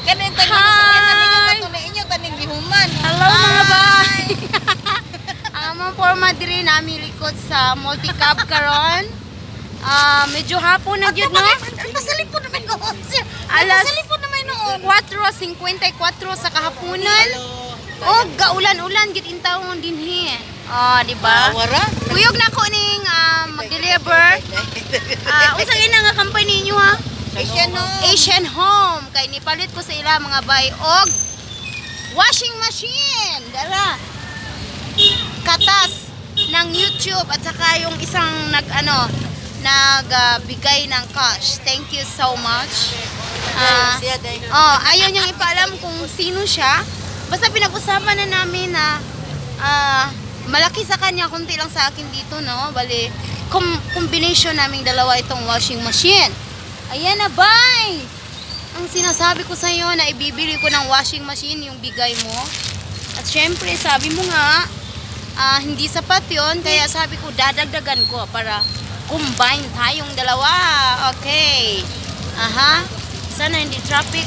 Kanin tag Hi! sa na inyo taning gihuman. Hello, mga bay! Ang among forma diri nami likod sa multicab karon. Ah, medyo hapon na gyud, no? Pasalipod naman noon siya. Alas Pasalipod naman noon. 4:54 sa kahaponan. Oh, gaulan-ulan gid intawon dinhi. Ah, di ba? Wara. Kuyog na ko ning mag-deliver. Ah, unsa gina nga company niyo, ha? Asian no. Asian Home kay nipalit ko sa ila, mga bay, og washing machine. Dara. Katas ng YouTube at saka yung isang nag ano nagbigay ng cash. Thank you so much. Ah, Siya day. oh, ayaw niyang ipaalam kung sino siya. Basta pinag-usapan na namin na malaki sa kanya, konti lang sa akin dito, no? Bali, combination naming dalawa itong washing machine. Ayan na, bye! Ang sinasabi ko sa iyo na ibibili ko ng washing machine yung bigay mo. At syempre, sabi mo nga, hindi sapat yon, kaya sabi ko, dadagdagan ko para combine tayong dalawa. Okay. Aha. Sana hindi traffic.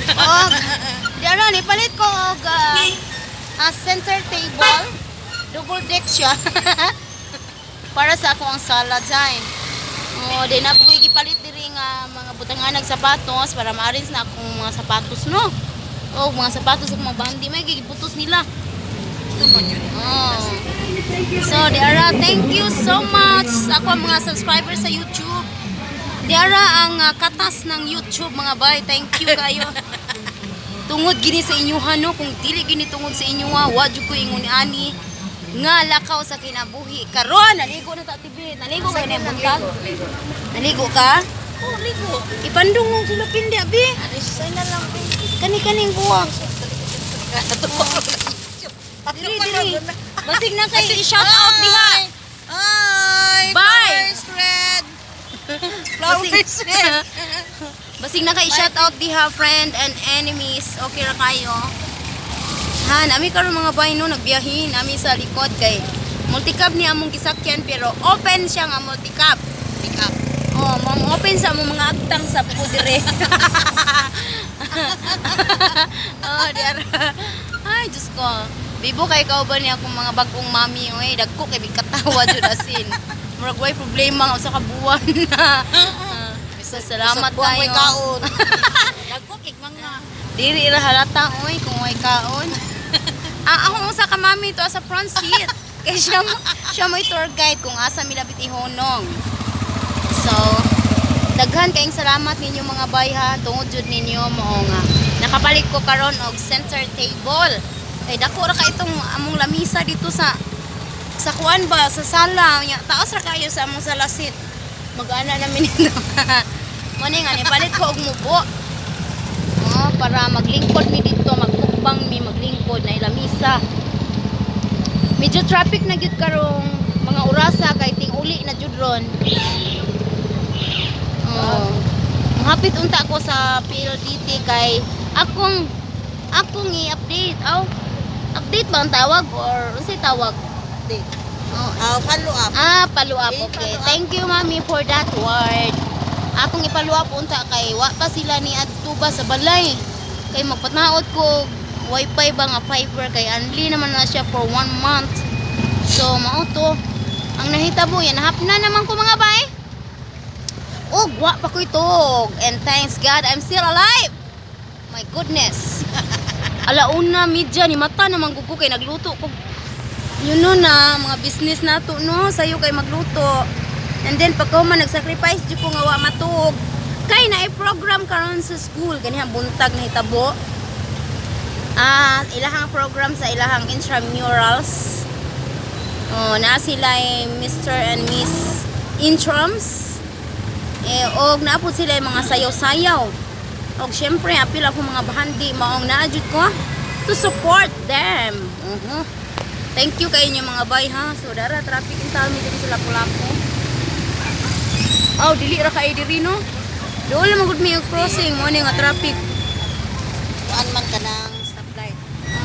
Og, di ano, nipalit ko og center table. Double deck siya. Para sa ako ang sala dyan. Oh, di na po ko gipalit diri nga mga butangan ng sapatos para ma-arrange na akong mga sapatos, no. Oh, mga sapatos ug mga bandi may gibutos nila. Oh. So, Diara, thank you so much sa ako ang mga subscribers sa YouTube. Diara ang katas ng YouTube, mga bay. Thank you kayo. Tungod gini sa inyo ha, no, kung dili gini tungod sa inyo ha, wa jud ko ingon ani nga lakaw sa kinabuhi. Karon naligo na ta, tibi. Naligo ka na buntag? Naligo ka? Oh, ligo. Ipandong mo sila pindi abi. Aris na lang. Kani kaning buwak. Diri diri. Basig na kay i-shout out diha. Hi! Bye! Flowers red. Flowers red. Basig na kay shout out diha, friend and enemies. Okay ra kayo. Ha, nami karon, mga bay, no, nagbiyahe nami sa likod kay multicab ni among gisakyan pero open siya nga multicab. Pick up. Oh, mong open sa among mga agtang sa po dire. Oh, diara. Ay, Diyos ko. Bibo kay kauban niya akong mga bagong mami, oy, dagko kay bigkatawa jud asin. Murag way problema nga usa ka buwan na. So, salamat Buwan mo'y kayo. kaon. Nagkukik mga. Diri ra halata oy kung way kaon. Ah, ako usa ka mami to sa front seat. Kay siya mo'y tour guide kung asa milapit ihonong. So, daghan kayong salamat ninyo, mga bay, ha. Tungod jud ninyo mao nga nakapalit ko karon og center table. Kay dako ra ka itong among lamisa dito sa kuan ba sa sala nya, taas ra kayo sa among sala seat. Mag-ana namin nito. Mo ni nga nipalit ko og mubo. Oh, para maglingkod mi dito, magmukbang mi, maglingkod na ilamisa. Medyo traffic na gyud karong mga orasa kay ting uli na jud ron. Oh. Hapit unta ko sa PLDT kay akong akong i-update. Aw, update ba ang tawag or unsay tawag? Update. Oh. Ah, follow up. Ah, follow up. Eh, Okay. follow up. Thank you, Mami, for that word. Akong i-follow up unta kay wa pa sila ni adto ba sa balay. Kay magpatnaot ko og wifi ba nga fiber kay unli naman na siya for one month. So, mao to. Ang nahitabo yan, hapna naman ko, mga bay. Og wa pa ko'y tuog. And thanks God, I'm still alive. My goodness. Alauna media ni mata naman gud ko kay nagluto ko yun no na mga business nato, no, sayo kay magluto and then pagka man nag-sacrifice jud ko nga wa matuog kay na program karon sa school ganiha buntag na hitabo, ilahang program sa ilahang intramurals. Oh, na sila ay Mr. and Miss Intrams eh, og naa po sila yung mga sayaw-sayaw og syempre apil ako mga bahandi maong naa jud ko to support them. Thank you kay inyo, mga bay, ha. So dara traffic in town diri sa Lapu-Lapu. Oh, dili ra kay diri, no. Dool man gud mi og crossing mo ni nga traffic. Kuan man